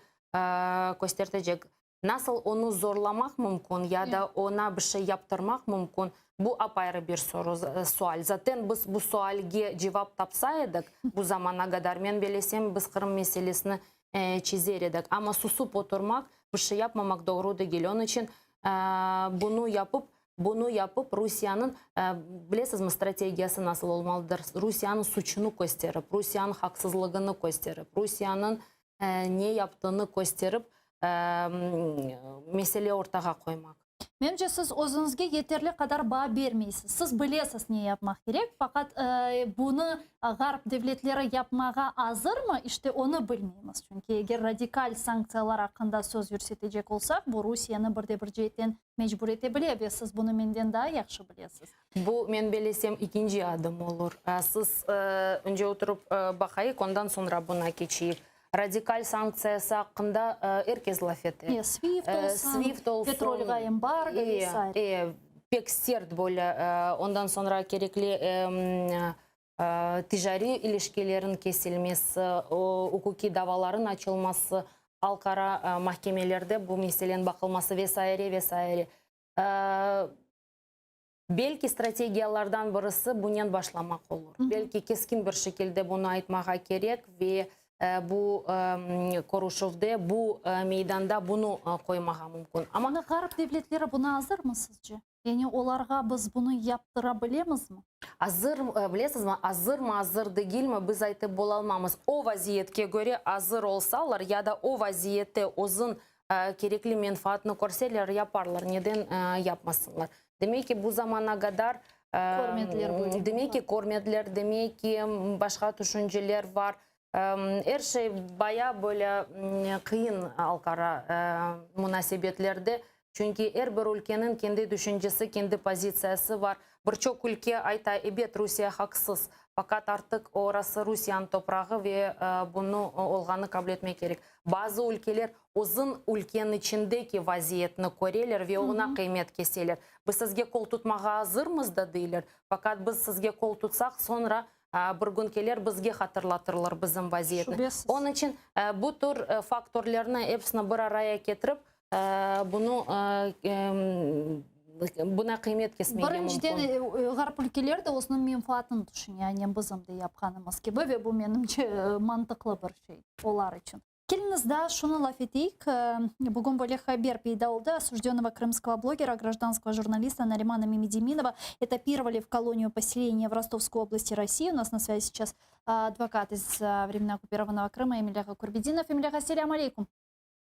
köstertecek. Nasıl onı zorlamaq mümkün ya da oña bir şey yaptırmaq mümkün, bu apayrı bir soru, sual. Zaten biz bu sualge cevap tapsa edik bu zamana qadar, men bilesem, biz Qırım meselesini çezer edik. Amma susıp oturmaq, bir şey yapmamaq doğru degil. Onıñ içün bunı yapıp, bunı yapıp Rusiyeniñ, bilesizmi, strategiyası nasıl olmalıdır? Rusiyeniñ suçunı kösterip, Rusiyeniñ haqsızlığını kösterip, Rusiyeniñ ne yaptığını kösterip, mesele ortağa qoymaq. Menimce, siz özüñizge yeterli qadar baa bermeysiz. Siz bilesiz ne yapmaq kerek, faqat bunı Ğarp devletleri yapmağa azırmı, işte onı bilmeymiz. Çünki eger radikal sanktsiyalar aqqında söz yürsetecek olsaq, bu Rusiyeni bir de bir ceetten mecbur ete bile ve siz bunı menden daa yahşı bilesiz. Bu, men belesem, ekinci adım olur. Siz önce oturıp baqayıq, ondan soñra buna keçeyik. Radikal sanktsiyası aqqında er kes laf ete. E, SWIFT olsun, SWIFT olsun, petrolğa embargo ve saire. E, pek sert böyle, ondan soñra kerekli ticariy ilişkilerin kesilmesi, uquqiy davaların açılması, halqara mahkemelerde bu meseleniñ baqılması ve saire, ve saire. Belki strategiyalardan birisi bunen başlamaq olur. Belki keskin bir şekilde bunı aytmağa kerek ve bu körüşüvde, bu meydanda bunı qoymağa mümkün. Amma Ğarp devletleri buna azırmı sizce? Yani olarğa biz bunı yaptıra bilemizmi? Azır, bilesizmi, azırmı, azır degilmi, biz aytıp bolalmamız. O vaziyetke köre azır olsalar ya da o vaziyette özün kerekli menfaatnı körseler, yaparlar, neden yapmasınlar? Demek ki, bu zamana qadar Körmediler böyle demek ki, körmediler, demek ki, başqa tüşünceler bar. Er şey baya böyle qıyın halqara munasebetlerde, çünki er bir ülkeniñ kendi tüşüncesi, kendi pozitsiyası bar. Bir çoq ülke ayta, ebet, Rusiye haqsız. Faqat artıq orası Rusiyanıñ toprağı ve bunı olğanı qabul etmek kerek. Bazı ülkeler özün ülkeniñ içindeki vaziyetni köreler ve oña qıymet keseler. Biz sizge qol tutmağa azırmız da deyler, faqat biz sizge qol tutsaq, soñra bir kün keler bizge hatırlatırlar bizim vaziyetni. Onıñ içün bu tür faktorlarnı episini bir araya ketirip, Bunı buna qıymet kesmege mümkün. Birinciden, ğarp ülkeleri de özüniñ menfaatını tüşüne, aynen bizim de yapqanımız kibi, ve bu, menimce, mantıqlı bir şey olar içün. Keliñiz, daa şunı laf eteyik, bugün böyle haber peyda oldı, Osujdennogo krımskogo blogera, grajdanskogo jurnalista Narimana Memediminova etapirovali v koloniyu poseleniya v Rostovskoy oblasti Rossii. U nas na svâzi seyças advokat iz vremенно okkupirovanogo Krıma Emil ağa Kurbedinov. Emil ağa, selâm aleykum.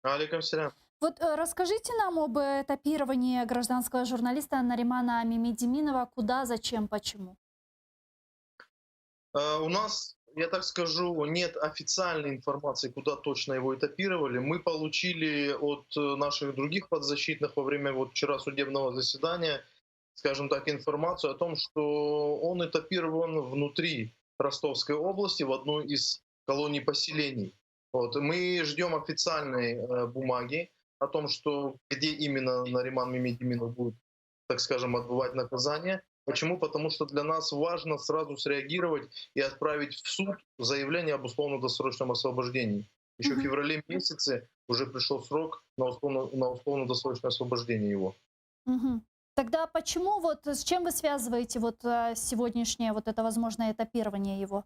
Aleyküm selâm. Вот расскажите нам об этапировании гражданского журналиста Наримана Мемедеминова. Куда, зачем, почему? У нас, я так скажу, нет официальной информации, куда точно его этапировали. Мы получили от наших других подзащитных во время вот вчера судебного заседания, скажем так, информацию о том, что он этапирован внутри Ростовской области в одну из колоний поселений. Вот. Мы ждем официальной э, бумаги о том, что где именно Нариман Мемедиминов будет, так скажем, отбывать наказание. Почему? Потому что для нас важно сразу среагировать и отправить в суд заявление об условно-досрочном освобождении. Еще mm-hmm. в феврале месяце уже пришел срок на, условно, на условно-досрочное освобождение его. Угу. Тогда почему вот с чем вы связываете вот э, сегодняшнее вот это возможное этапирование его?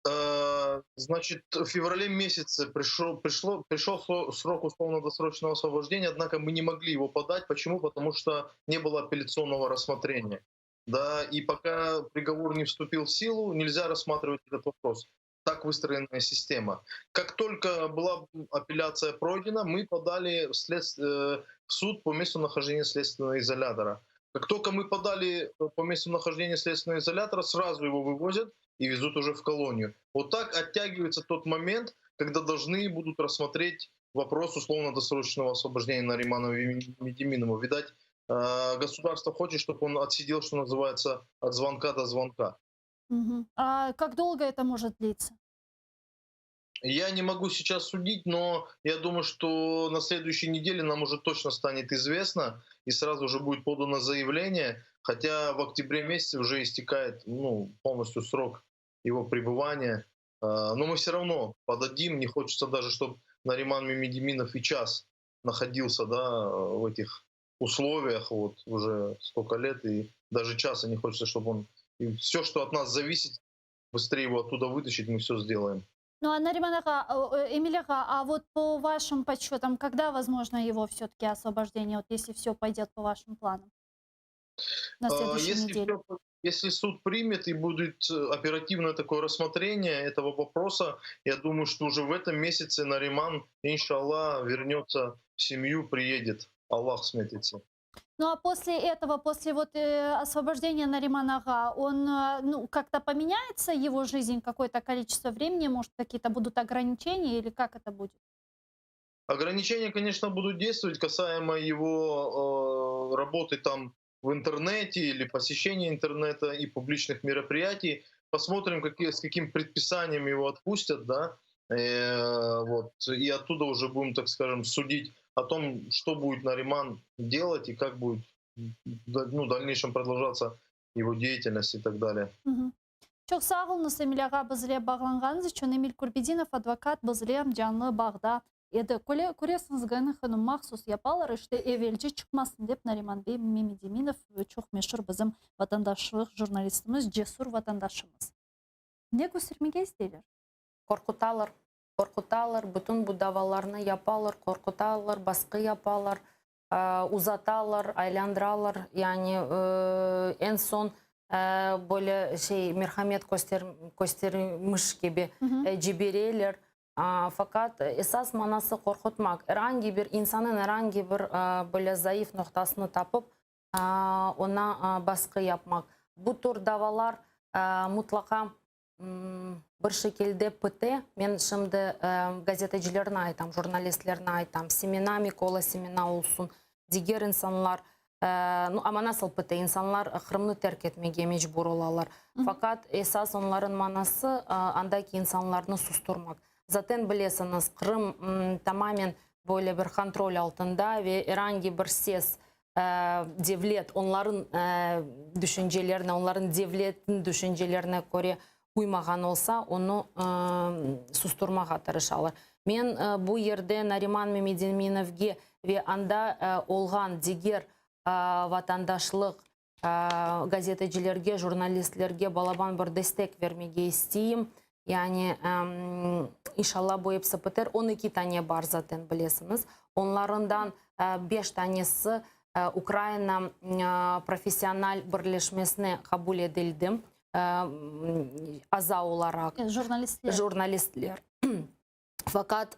Э, значит, в феврале месяце пришел, пришло, пришел срок условно-досрочного освобождения, однако мы не могли его подать. Почему? Потому что не было апелляционного рассмотрения. Да, и пока приговор не вступил в силу, нельзя рассматривать этот вопрос. Так выстроенная система. Как только была апелляция пройдена, мы подали в, след... Э, в суд по месту нахождения следственного изолятора. Как только мы подали по месту нахождения следственного изолятора, сразу его вывозят и везут уже в колонию. Вот так оттягивается тот момент, когда должны будут рассмотреть вопрос условно-досрочного освобождения Наримана Медиминова. Видать, э, государство хочет, чтобы он отсидел, что называется, от звонка до звонка. Угу. А как долго это может длиться? Я не могу сейчас судить, но я думаю, что на следующей неделе нам уже точно станет известно, и сразу же будет подано заявление, хотя в октябре месяце уже истекает ну, полностью срок его пребывания. А, но мы все равно подадим, не хочется даже, чтобы Нариман Мемедиминов и час находился да, в этих условиях вот уже столько лет, и даже часа не хочется, чтобы он... И все, что от нас зависит, быстрее его оттуда вытащить, мы все сделаем. Ну, а Нариман ağa, э, Эмиль ağa, а вот по вашим подсчетам, когда возможно его все-таки освобождение, вот если все пойдет по вашим планам? На а, следующей если неделе. Все, если суд примет и будет э, оперативное такое рассмотрение этого вопроса, я думаю, что уже в этом месяце Нариман, иншаллах, вернется в семью, приедет. Allah qısmet etse. Ну а после этого, после вот э, освобождения Наримана ağa, он э, ну, как-то поменяется его жизнь какое-то количество времени? Может, какие-то будут ограничения или как это будет? Ограничения, конечно, будут действовать касаемо его э, работы там в интернете или посещения интернета и публичных мероприятий. Посмотрим, какие, с каким предписанием его отпустят, да, э, вот, и оттуда уже будем, так скажем, судить о том, что будет Нариман делать и как будет ну, в дальнейшем продолжаться его деятельность и так далее. Çoq sağ oluñız Emil ağa bizle bağlanğanıñız içün Emil Kurbedinov advokat bizle canlı bağda edi. Köresiñiz GNHnı mahsus yapalar, işte evelce çıqmasın dep Nariman bey Memedeminov çoq meşur bizim vatandaşlıq jurnalistimiz, cesur vatandaşımız. Ne köstermege isteyler? Qorqutalar, qorqutalar, bütün bu davalarnı yapalar, qorqutalar, basqı yapalar, uzatalar, aylandıralar. Yani eñ soñ böyle şey merhamet köstermiş kibi cibereler. Faqat esas manası qorqutmaq. Er angi bir insannıñ er angi bir böyle zayıf noqtasını tapıp, oña basqı yapmaq. Bu tür davalar mutlaqa bir şekilde pite. Men şimdi gazetecilerni aytam, jurnalistlerni aytam, Semena Mikola Semena olsun, diger insanlar. Nu, amma nasıl pite? İnsanlar Qırımnı terk etmege mecbur olalar. Faqat esas onların manası, andaki insanlarnı susturmaq. Zaten bilesiñiz, Qırım tamamen böyle bir kontrol altında ve er angi bir ses devlet, onların düşüncelerine, onların devletniñ düşüncelerine köre uymağan olsa, onı susturmağa tırışalar. Men bu yerde Nariman Memedeminovge ve anda olğan diger vatandaşlıq gazetecilerge, jurnalistlerge balaban bir destek vermege isteyim. Yani, inşallah, bu episi biter. 12 tane bar zaten, bilesiñiz. Onlarından beş tanesi Ukraina professional birleşmesine qabul edildi aza olaraq. Jurnalistler. Jurnalistler. Faqat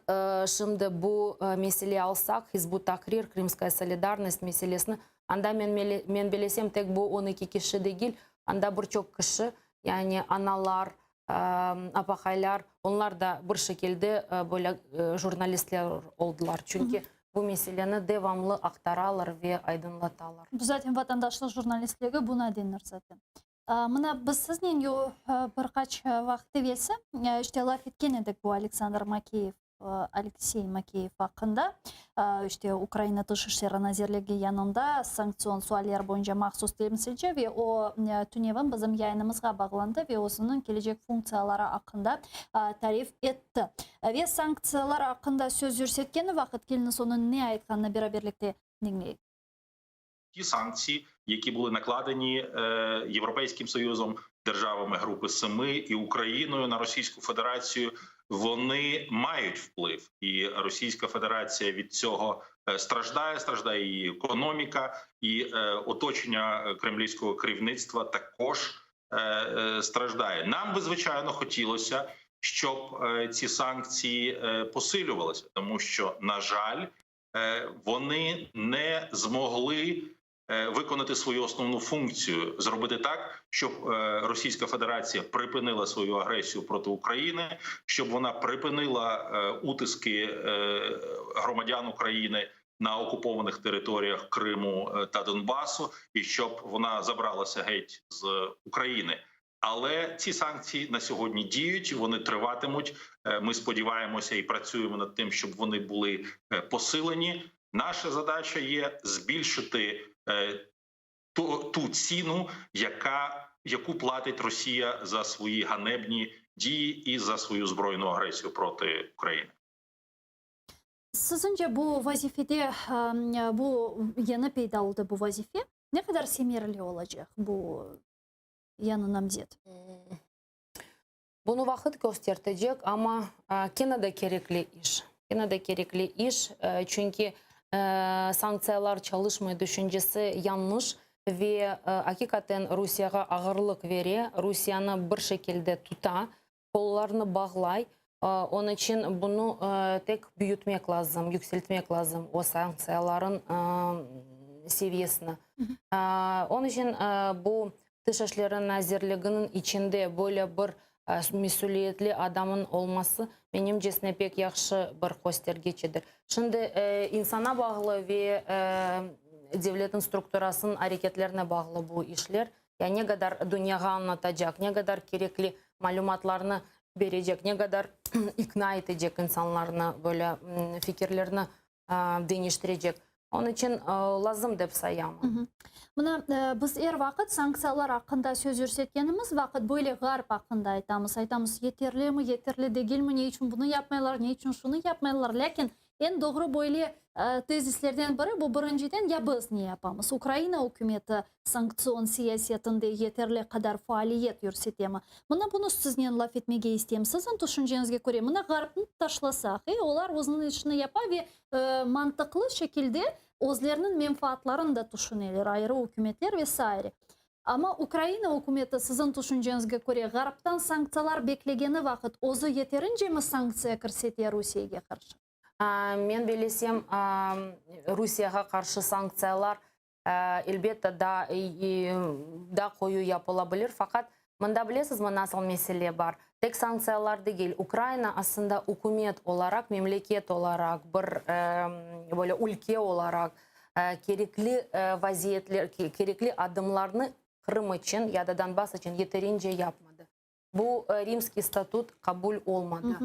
şimdi bu mesele alsaq, Hizb ut-Tahrir, Krımskaya solidarnost meselesini, anda men men bilesem tek bu 12 kişi degil, anda bir çoq kişi, yani analar, apaqaylar, onlar da bir şekilde böyle jurnalistler oldılar. Çünki bu meseleni devamlı aqtaralar ve aydınlatalar. Bu zaten vatandaşlıq jurnalistligi buna denir zaten. Mına biz siznen bir qaç vaqıt evelsi işte laf etken edik bu Aleksandr Makeyev, Aleksey Makeyev aqqında. İşte Ukraina Tış işleri nazirligi yanında sanktsion sualler boyunca mahsus temsilci ve o tünevin bizim yayınımızğa bağlandı ve özüniñ kelecek funktsiyaları aqqında tarif etti. Ve sanktsiyalar aqqında söz yürsetkeni vaqıt keliñiz onıñ ne aytqanını beraberlikte diñleyik. Ті sanktsiyi, які були накладені Європейським Союзом, державами Групи Семи і Україною на Російську Федерацію, вони мають вплив, і Російська Федерація від цього страждає, страждає її економіка, і оточення кремлівського керівництва також страждає. Нам би звичайно хотілося, щоб ці санкції посилювалися, тому що, на жаль, вони не змогли виконати свою основну функцію зробити так, щоб Російська Федерація припинила свою агресію проти України, щоб вона припинила утиски громадян України на окупованих територіях Криму та Донбасу, і щоб вона забралася геть з України. Але ці санкції на сьогодні діють, вони триватимуть. Ми сподіваємося і працюємо над тим, щоб вони були посилені. Наша задача є збільшити ту, ту ціну, яка, яку платить Росія за свої ганебні дії і за свою збройну агресію проти України. Siziñce bu vazifede bu yañı peyda oldı bu vazife ne qadar semereli olacaq bu yañı namzet? Bunı vaqıt köstertecek, amma kene de kerekli iş. Kene de kerekli iş, çünki sanktsiyalar çalışmay tüşüncesi yañlış ve aqiqaten Rusiyağa ağırlıq bere, Rusiyanı bir şekilde tuta, qollarını bağlay. Onıñ içün bunı tek büyütmek lazım, yükseltmek lazım o sanktsiyalarnıñ seviyesini. Onıñ içün bu Tış işleri nazirliginiñ içinde böyle bir mesüliyetli adamnıñ olması, menimcesine, pek yahşı bir köstergiçidir. Şimdi insana bağlı ve devletniñ strukturasınıñ areketlerine bağlı bu işler. Ya ne qadar dünyağa añlatacaq, ne qadar kerekli malümatlarnı berecek, ne qadar ikna etecek insanlarnı, böyle fikirlerni deñiştirecek. Onıñ içün lazım dep sayam. Mına biz er vaqıt sanktsiyalar aqqında söz yürsetkenimiz vaqıt böyle Ğarp aqqında aytamız. Aytamız, yeterlimi, yeterli degilmi, ne içün bunı yapmaylar, ne içün şunı yapmaylar. Lâkin eñ doğru böyle tezislerden biri, bu birinciden, ya biz ne yapamız? Ukraina ükümeti sanktsion siyasetinde yeterli qadar faaliyet yürsetemi? Mına bunı siznen laf etmege isteyim. Siziñ tüşünceñizge köre, mına Ğarpnı taşlasaq, e, olar özüniñ işini yapa ve mantıqlı şekilde özleriniñ menfaatlarını da tüşüneler, ayrı ükümetler ve saire. Amma Ukraina ükümeti, siziñ tüşünceñizge köre, Ğarptan sanktsiyalar beklegeni vaqıt özü yeterincemi sanktsiya kirsete Rusiyege qarşı? Men bellesem, Rusiyağa qarşı sanktsiyalar Elbette, daa daa qoyu yapıla bilir, faqat mında bilesizmi nasıl mesele bar? Tek sanktsiyalar degil, Ukraina aslında ükümet olaraq, memleket olaraq, bir böyle ülke olaraq. Kerekli vaziyetler, kerekli adımlarnı Qırım içün ya da Donbass içün yeterince yapmadı. Bu Rimskiy statut qabul olmadı.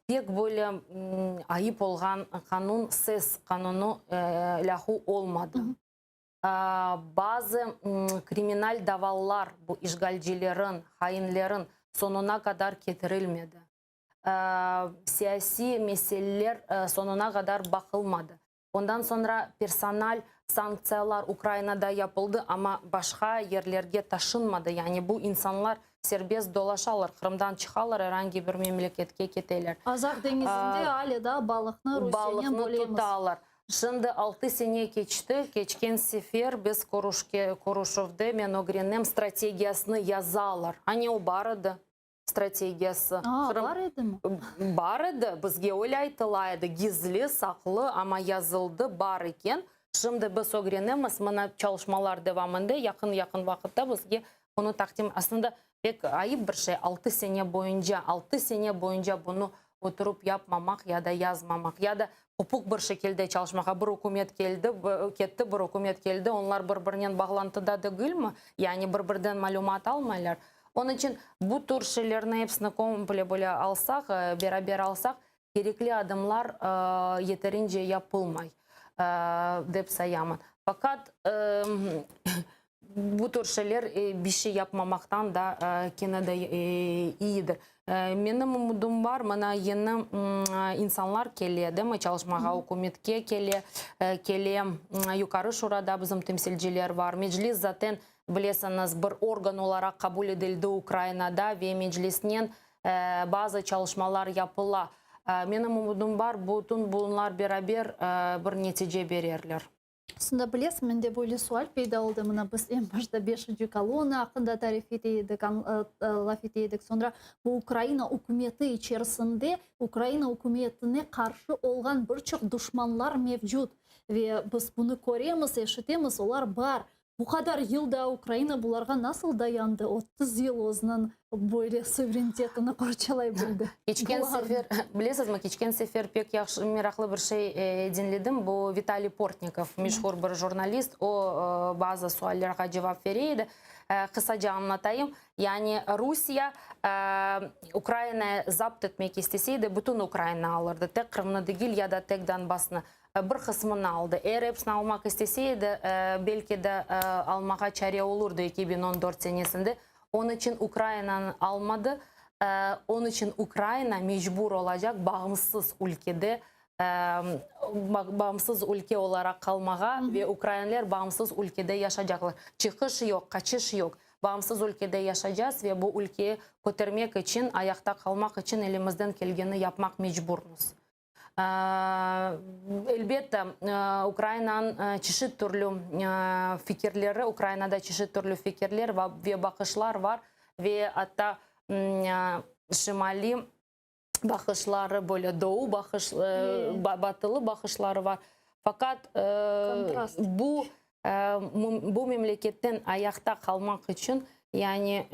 Pek böyle ayıp olğan qanun, SES qanunı lâğu olmadı. Bazı kriminal davalar bu işğalcilerin, hainlerin soñuna qadar ketirilmedi. Siyasiy meseleler soñuna qadar baqılmadı. Ondan soñra personal sanktsiyalar Ukrainada yapıldı, amma başqa yerlerge taşınmadı. Yani bu insanlar serbest dolaşalar, Qırımdan çıqalar, er angi bir memleketke keteler. Azaq deñizinde ale daa balıqnı Rusiyenen Balıqnı bölemiz. tutalar. Şimdi altı sene keçti, keçken sefer biz körüşüvde men ögrenem, strategiyasını yazalar. Ane o bar edi. strategiyası. Aa, bar edimi? Bar edi, bizge öyle aytıla edi, gizli, saqlı, amma yazıldı, bar eken. Şimdi biz ögrenemiz, mına çalışmalar devamında, yaqın-yaqın vaqıtta bizge bunı taqdim, aslında pek ayıp bir şey, altı sene boyunca, altı sene boyunca bunı oturıp yapmamaq ya da yazmamaq, ya da qopuq bir şekilde çalışmağa, bir ükümet keldi, ketti, bir ükümet keldi, onlar bir-birinen bağlantıda degilmi? Yani bir-birden malümat almaylar. Onıñ içün bu tür şeylerni episini komple böyle alsaq, beraber alsaq, kerekli adımlar yeterince yapılmay, dep sayamın. Faqat bu tür şeyler bir şey yapmamaqtan da kene de iyidir. Menim ümüdim bar, mına yeni insanlar kele, değil mi, çalışmağa ükümetke kele, kele, Yuqarı Şurada bizim temsilciler bar, Meclis zaten Bilesiñiz, bir organ olaraq qabul edildi Ukrainada ve Meclisnen bazı çalışmalar yapıla. Menim ümüdim bar, bütün bunlar beraber bir netice bererler. Aslında, bilesiñ, mende böyle sual peyda oldı, mına biz eñ başta beşinci kolonna aqqında tarif ete edik, laf ete edik, soñra bu Ukraina ükümeti içerisinde Ukraina ükümetine qarşı olğan bir çoq duşmanlar mevcut ve biz bunı köremiz, eşitemiz, olar bar. Bu qadar yıl daa Ukraina bularğa nasıl dayandı, 30 yıl özüniñ böyle suverenitetini qorçalay bildi? Keçken sefer, bilesizmi, keçken sefer pek yahşı, meraqlı bir şey diñledim. Bu Vitaliy Portnikov, meşhur bir jurnalist, o, bazı suallerğa cevap bere edi. Qısaca añlatayım. Yani Rusiye Ukrainayı zapt etmek istese edi, bütün Ukrainanı alırdı, tek Qırımnı degil ya da tek Donbassnı. Bir qısmını aldı. Eğer epsini almaq istese edi, belki de almağa çare olurdı 2014 senesinde. Onıñ içün Ukrainanı almadı. Onıñ içün Ukraina mecbur olacaq bağımsız ülkede, bağımsız ülke olaraq qalmağa ve ukrainler bağımsız ülkede yaşacaqlar. Çıqış yoq, qaçış yoq. Bağımsız ülkede yaşacaz ve bu ülkeyi kötermek içün, ayaqta qalmaq içün elimizden kelgeni yapmaq mecburmız. Elbette, Ukrainanıñ çeşit türlü fikirleri, Ukrainada çeşit türlü fikirler ve baqışlar bar ve atta şimaliy baqışları, böyle doğu baqış, batılı baqışları bar. Faqat bu bu memleketten ayaqta qalmaq içün, yani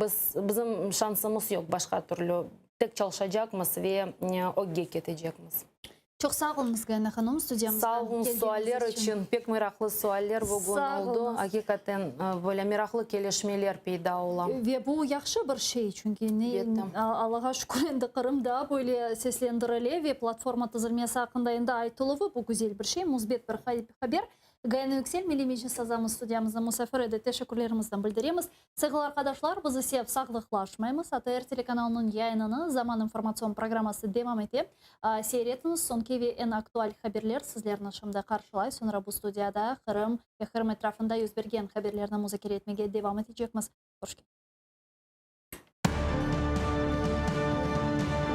biz, bizim şansımız yoq başqa türlü, tek çalışacaqmız ve ögge ketecekmiz. Çoq sağ oluñız, Gayana hanım, studiyamızğa Sağ oluñ kelgeniñiz sualler içün. içün. Pek meraqlı sualler bugün Sağ oldı. oluñız. Aqiqaten, böyle meraqlı kelişmeler peyda ola. Ve bu yahşı bir şey, çünki ne, Elbette. Allağa şükür, endi Qırım daa böyle seslendirile ve platforma tizilmesi aqqında endi aytıluvı, bu güzel bir şey, müsbet bir haber. Gayana Yüksel, Milliy Meclis azamız studiyamızda musafir edi, teşekkürlerimizni bildiremiz. Sayğılı arqadaşlar, biz ise sağlıqlaşmaymız. ATR telekanalınıñ yayınını Zaman informatsion programması devam ete. Seyir etiñiz, soñki ve eñ aktual haberler sizlerni şimdi qarşılay. Soñra bu studiyada Qırım ve Qırım etrafında yüz bergen haberlerni muzakere etmege devam etecekmiz. Körüşkence.